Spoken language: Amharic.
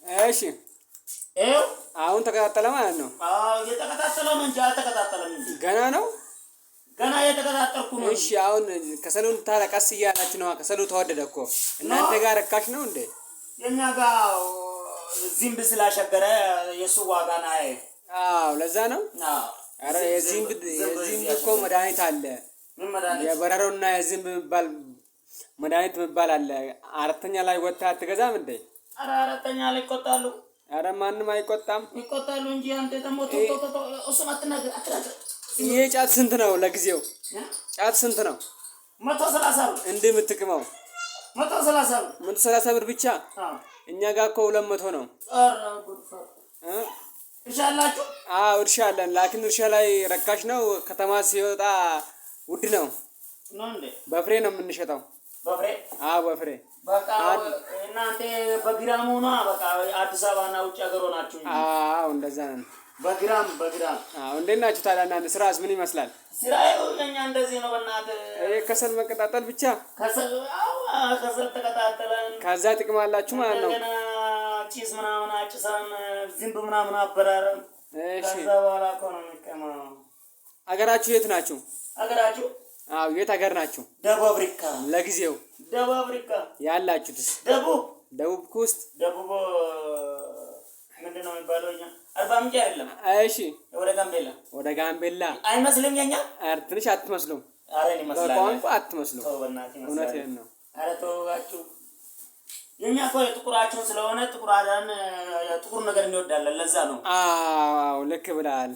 እሺ። ይኸው። አሁን ተቀጣጠለ ማለት ነው። አዎ፣ እየተቀጣጠለ ነው እንጂ አልተቀጣጠለም እንጂ። ገና ነው። ገና እየተቀጣጠልኩ ነው። እሺ፣ አሁን ከሰሉን ታዲያ ቀስ እያላችሁ ነው። ከሰሉ ተወደደ እኮ። እናንተ ጋር ርካሽ ነው እንዴ? የኛ ጋር ዝንብ ስላሸገረ የእሱ ዋጋ ና። አዎ፣ ለዛ ነው። ኧረ የዝንብ እኮ መድኃኒት አለ። ምን መድኃኒት? የበረሮና የዝንብ የሚባል መድኃኒት የሚባል አለ። አራተኛ ላይ ወጥተህ አትገዛም እንዴ? ኧረ አራተኛ ላይ ይቆጣሉ። ኧረ ማንም አይቆጣም። ይቆጣሉ እንጂ። አንተ ደግሞ እሱን አትናገር፣ አትናገር። ይሄ ጫት ስንት ነው ለጊዜው? ጫት ስንት ነው? 130 ብር። እንዲህ የምትቅመው? 130 ብር። 130 ብር ብቻ? እኛ ጋር እኮ 200 ነው። እርሻ አላችሁ? አዎ፣ እርሻ አለን። ላኪን እርሻ ላይ ረካሽ ነው። ከተማ ሲወጣ ውድ ነው። ነው እንዴ? በፍሬ ነው የምንሸጠው። በፍሬ? አዎ፣ በፍሬ። በቃ እናንተ በግራም ሆኗ በቃ አዲስ አበባና ውጭ ሀገር ሆናችሁ እንጂ። አዎ፣ እንደዛ ነን። በግራም በግራም። አዎ፣ እንዴት ናችሁ ታዲያ እናንተ? ስራስ ምን ይመስላል? ስራ የኛ እንደዚህ ነው። በእናትህ። ይሄ ከሰል መቀጣጠል ብቻ? ከሰል፣ አዎ፣ ከሰል ተቀጣጠለን። ከዛ ጥቅም አላችሁ ማለት ነው። እንደገና ጭስ ምናምን አጭሰን ዝንብ ምናምን አበራረን። እሺ። ከዛ በኋላ እኮ ነው የሚቀመው። አገራችሁ የት ናችሁ? አገራችሁ? አዎ፣ የት ሀገር ናችሁ? ደቡብ አፍሪካ። ለጊዜው ደቡብ አፍሪካ። ያላችሁትስ? ደቡብ። ደቡብ ውስጥ? ደቡብ ምንድን ነው የሚባለው? እኛ አርባ ምንጭ አይደለም። እሺ። ወደ ጋምቤላ። ወደ ጋምቤላ። አይመስልም የኛ? ኧረ ትንሽ አትመስሉም። ኧረ ይመስላል። በቋንቋ አትመስሉም። ተው በእናትህ፣ ይመስላል። እውነቴን ነው። ኧረ ተው እባክህ። የኛ እኮ የጥቁራቸውን ስለሆነ ጥቁር አዳን ጥቁር ነገር እንወዳለን። ለዛ ነው። አዎ፣ ልክ ብለሃል።